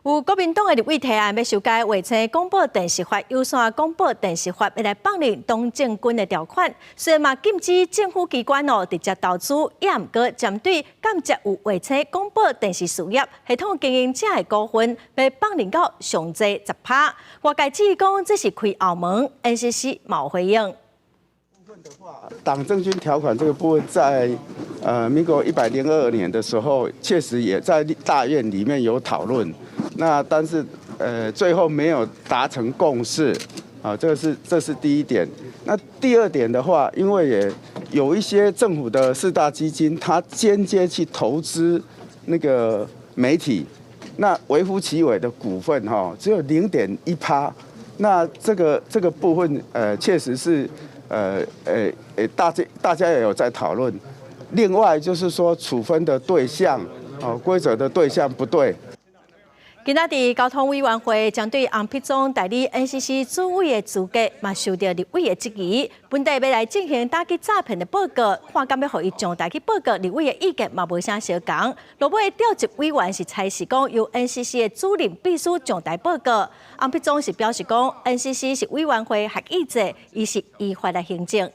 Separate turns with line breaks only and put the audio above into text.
有國民黨的立委提案欲修改衛星廣播電視法、有線廣播電視法，欲來放任董政軍的條款，雖然嘛禁止政府機關哦直接投資，也毋過針對間接有衛星廣播電視事業系統經營者的股份，欲放任到上濟10%。外界質疑講這是開後門，NCC 嘛有回應。
黨政軍條款這個部分在民國102年的時候，確實也在大院裡面有討論。那但是最後沒有達成共識，啊，這是第一點。那第二點的話，因為也有一些政府的四大基金，它間接去投資那個媒體，那微乎其微的股份哈，只有0.1%。那這個部分確實是大家也有在討論。另外就是說處分的對象，哦，規則的對象不對。
今仔佇交通委員會針對洪丕宗代理 NCC 主委的資格，嘛受著立委的質疑。本底欲來進行打擊詐騙的報告，看敢欲予伊上台去報告，立委的意見嘛無啥相仝。落尾召集委員是裁示講，由 NCC 的主任秘書上台報告。洪丕宗是表示講，NCC 是委員會合議制，伊是依法來行政。